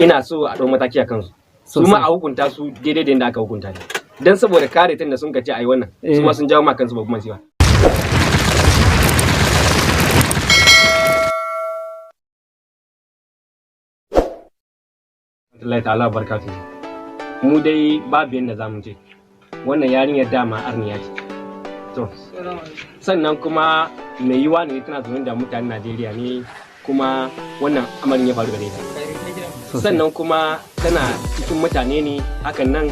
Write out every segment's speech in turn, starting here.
Ina so a ɗau mataki a kansu. Su ma a hukunta su daidai da yadda aka hukunta ni. Dan saboda kare tun da sun kace ayi wannan, su ma sun jawo ma kansu babban masifa. Allah ta'ala barkatu. Mu dai babu yadda za mu je. Wannan yarinyar dama arniya ce. To, sannan kuma mai yiwa ne tana zaune da mutanen Najeriya ne, kuma wannan amarin ya faru gare ta. Sannan kuma tana cikin mutane ne hakan nan,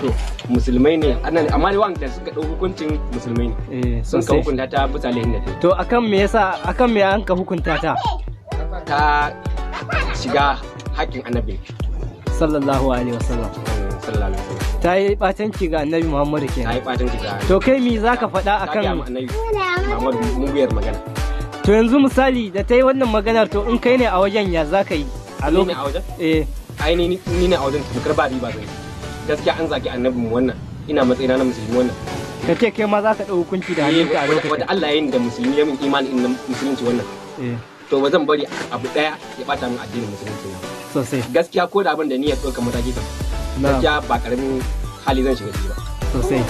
to musulmai ne amma dai wanda suka ɗau hukuncin musulmai ne. Sun ka hukunta ta bisa laifin da ta yi. To akan me yasa, akan me an ka hukunta ta? Ta shiga haƙƙin annabi. Sallallahu alaihi wasallam. Sallallahu alaihi wasallam. Ta yi ɓatanci ga annabi Muhammadu kenan. Ta yi ɓatanci ga To kai mi zaka faɗa akan ta annabi Muhammadu muguyar magana. To yanzu misali da ta yi wannan maganar, to in kai ne a wajen ya zaka yi? A lokacin a wajen? Eh. Ai ni ne a wajen tamkar ba riba zan. Gaskiya an zaki annabi mu wannan, ina matsayina na musulmi wannan. Ka ce kai ma zaka ɗau hukunci da hannunka a lokacin. Wanda Allah ya yi da musulmi ya min imani in musulunci wannan. Eh. To ba zan bari abu daya ya bata min addinin musulunci na. Sosai. Gaskiya ko da abin da niyyar ɗaukar mataki kan. Gaskiya ba karamin hali zan shiga ciki ba. Sosai.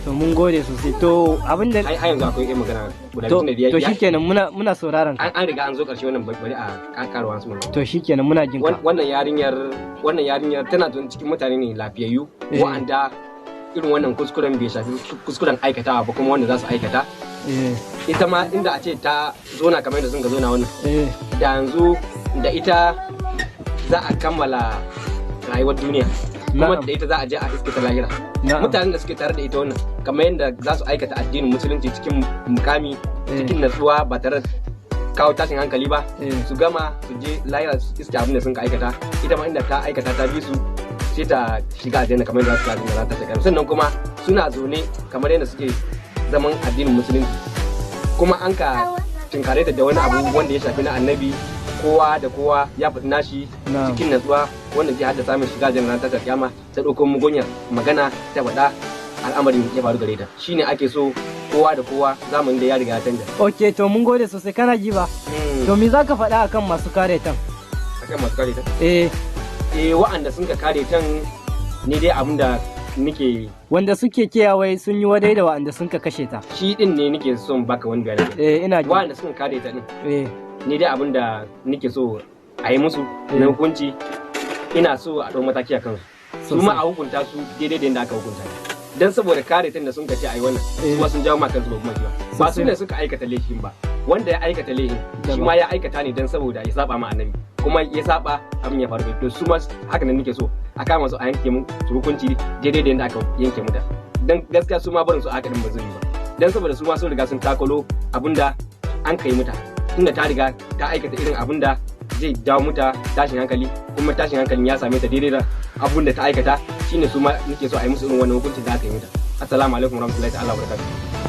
To mun gode sosai. To abin da ai yanzu akwai irin magana guda to biyu da to shikenan muna sauraron ka. An riga an zo ƙarshe wannan, bari a ƙara wasu magana. To shikenan muna jin ka. Wannan yarinyar tana zaune cikin mutane ne lafiyayyu wa'anda irin wannan kuskuren bai shafi kuskuren aikatawa ba, kuma wanda za su aikata. Ita ma inda a ce ta zona kamar yadda sun ka zona wannan. Da yanzu da ita za a kammala rayuwar duniya. Kuma da ita za a je a iske ta lahira. Mutanen da suke tare da ita wannan kamar yadda za su aikata addinin musulunci cikin mukami, cikin natsuwa ba tare da kawo tashin hankali ba, su gama su je lahira su iske abin da sun ka aikata. Ita ma inda ta aikata ta bi su sai ta shiga aljanna kamar yadda za su shiga aljanna ta shiga. Sannan kuma suna zaune kamar yadda suke zaman addinin musulunci, kuma an ka tunkare ta da wani abu wanda ya shafi na annabi, kowa da kowa ya faɗi nashi cikin natsuwa wanda zai haddasa mai shiga aljanna ta kiyama. Ta ɗauko mugunyar magana ta faɗa, al'amarin ya faru gare ta. Shine ake so kowa da kowa, zamanin da ya riga ya canja. Okay, to mun gode sosai. Kana ji ba? To me zaka faɗa akan masu kare tan? Akan masu kare tan? Eh. Eh, wa'anda sun ka kare tan ni dai abinda nike wanda suke kiyaye sun yi wadai da wa'anda sun ka kashe ta. Shi din ne nike son baka wani bayani. Eh, ina ji. Wa'anda sun kare ta din. Eh. Ni dai abinda nike so a yi musu na hukunci, ina so a ɗau mataki a kansu. Su ma a hukunta su daidai da yadda aka hukunta ni. Dan saboda kare tun da sun kace ayi wannan, su ma sun jawo ma kansu babban masifa. Ba su ne suka aikata laifin ba. Wanda ya aikata laifin shi ma ya aikata ne dan saboda ya saba ma annabi. Kuma ya saba abin ya faru. To su ma haka nan nake so a kama su a yanke mu su hukunci daidai da yadda aka yanke mu da. Dan gaskiya su ma barin su haka din ba zai yi ba. Dan saboda su ma sun riga sun takalo abinda an kai muta. Tunda ta riga ta aikata irin abinda zai jawo muta tashin hankali, kuma tashin hankalin ya same ta daidai da abun da ta aikata, shine su ma nake so a yi musu irin wannan hukuncin da aka yi muta. Assalamu alaikum warahmatullahi ta'ala wabarakatuh.